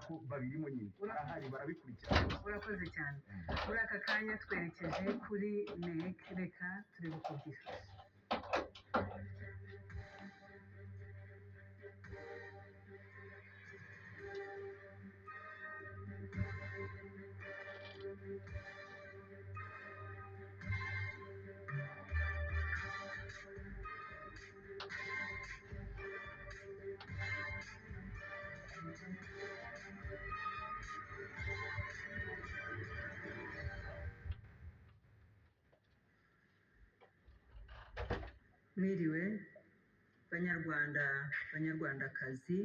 ko babirimo nyine, barahari, barabikurikirana. Urakoze cyane. Muri aka kanya twerekeje kuri NEC, reka turebe uko byifashe. Mwiriwe Banyarwanda, Banyarwandakazi,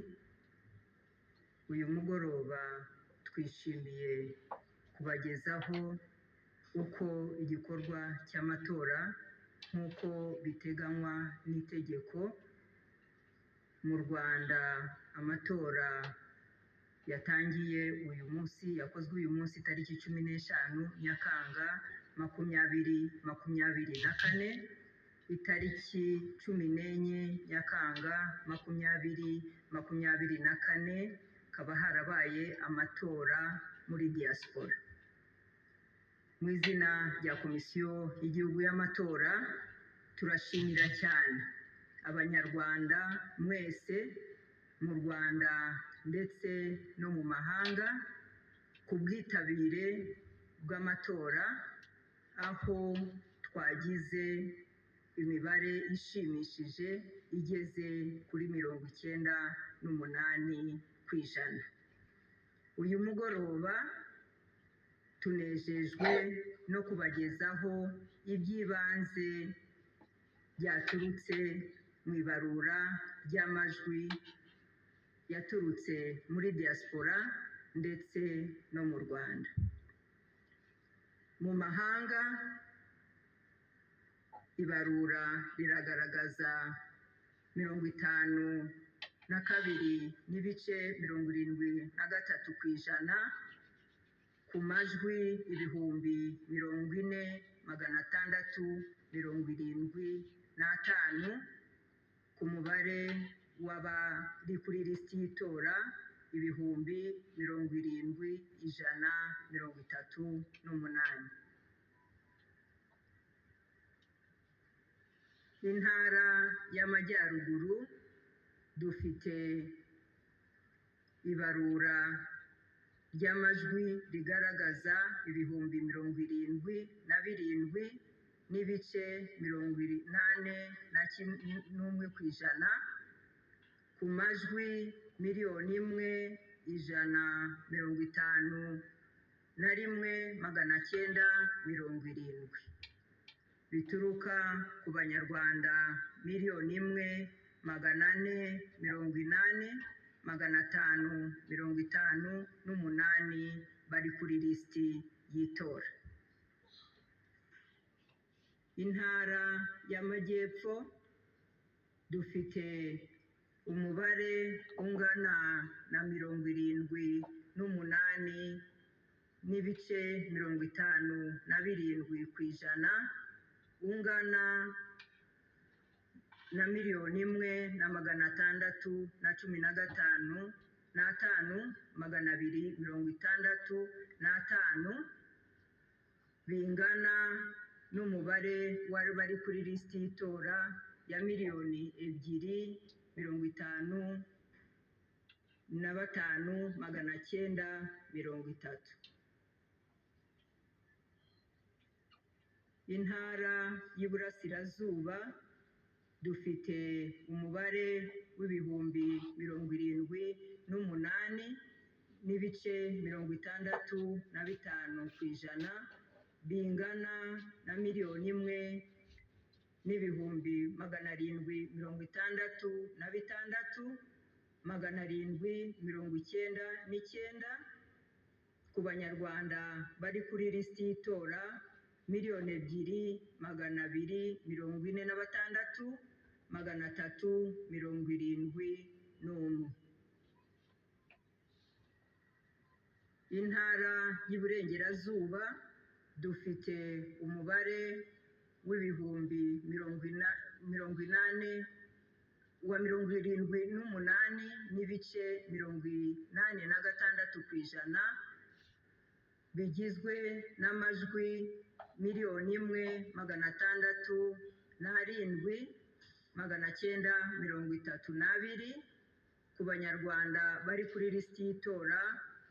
uyu mugoroba twishimiye kubagezaho uko igikorwa cy'amatora nk'uko biteganywa n'itegeko mu Rwanda. Amatora yatangiye uyu munsi, yakozwe uyu munsi tariki 15 Nyakanga 2024. Itariki 14 Nyakanga 2024 hakaba harabaye amatora muri diaspora. Mu izina rya Komisiyo y'Igihugu y'Amatora, turashimira cyane Abanyarwanda mwese mu Rwanda ndetse no mu mahanga ku bwitabire bw'amatora, aho twagize imibare ishimishije igeze kuri 98%. Uyu mugoroba tunejejwe no kubagezaho iby'ibanze byaturutse mu ibarura ry'amajwi yaturutse muri diaspora ndetse no mu Rwanda. Mu mahanga ibarura riragaragaza 52.73% ku majwi 40,675, ku mubare w'abari kuri lisiti y'itora 70,138. Intara y'Amajyaruguru dufite ibarura ry'amajwi rigaragaza 77.81% ku majwi 1,151,970, bituruka ku Banyarwanda 1,480,558 bari kuri lisiti y'itora. Intara y'Amajyepfo dufite umubare ungana na 78.57%, ungana na 1,615,265, bingana n'umubare w'abari kuri lisiti y'itora ya 2,055,930. Intara y'Iburasirazuba dufite umubare w'78.65%, bingana na 1,766,799 ku Banyarwanda bari kuri lisiti y'itora 2,246,371. Intara y'Iburengerazuba dufite umubare w'ibihumbi mirongo inani wa 78.86 %, bigizwe n'amajwi 1,607,932 ku Banyarwanda bari kuri lisiti y'itora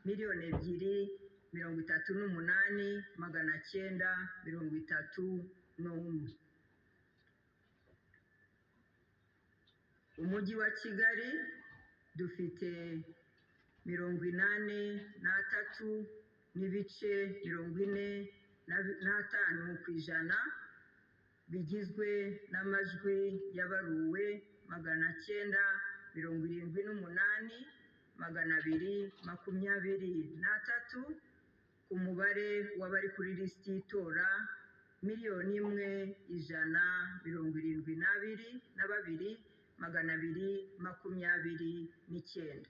2,038,931. Umujyi wa Kigali dufite 83.45%, bigizwe n'amajwi yabaruwe 978,223 ku mubare w'abari kuri lisiti y'itora 1,172,229.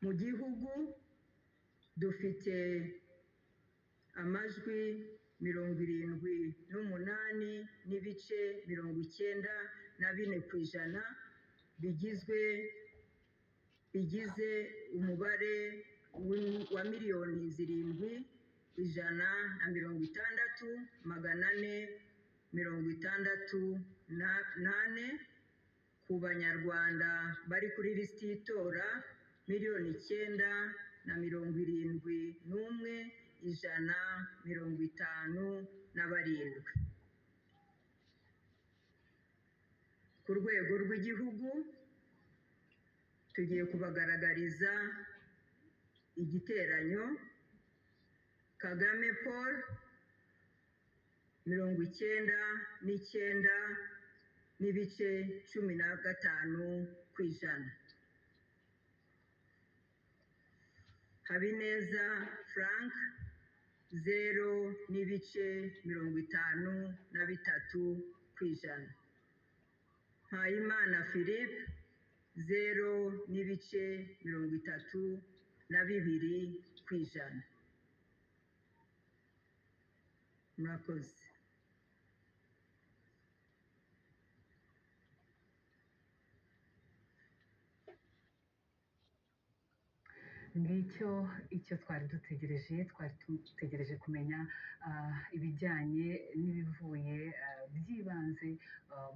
Mu gihugu dufite amajwi 78.94%, bigize umubare wa 7,160,464 ku Banyarwanda bari kuri lisiti y'itora 9,071,157. Ku rwego rw'igihugu tugiye kubagaragariza igiteranyo: Kagame Paul 99.15%, Habineza Frank 0.53%, Mpayimana Philippe 0.32%. Murakoze. Ngicyo icyo twari dutegereje. Twari dutegereje kumenya ibijyanye n'ibivuye by'ibanze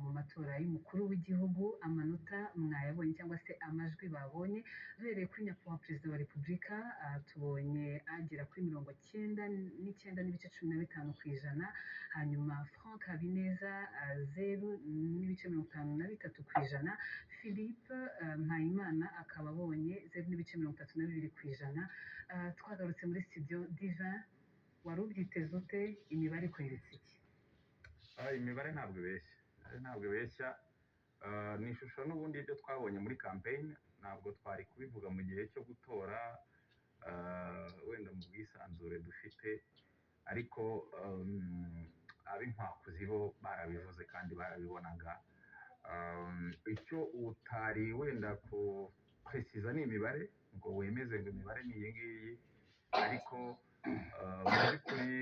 mu matora y'umukuru w'igihugu. Amanota mwayabonye cyangwa se amajwi babonye. Duhereye kuri nyakubahwa Perezida wa Repubulika, tubonye agera kuri 99.15%, hanyuma Frank Habineza 0.53%, Philippe Mpayimana akaba abonye 0.32%. Twagarutse muri studio. Divin, wari ubyiteze ute? Imibare ikweretse iki? Imibare ntabwo ibeshya. Imibare ntabwo ibeshya. Ni ishusho n'ubundi ibyo twabonye muri campaign. Ntabwo twari kubivuga mu gihe cyo gutora, wenda mu bwisanzure dufite, ariko ab'inkwakuzi bo barabivuze kandi barabibonaga. Icyo utari wenda ku préciser ni imibare, ngo wemeze ngo imibare ni iyi ngiyi, ariko mu by'ukuri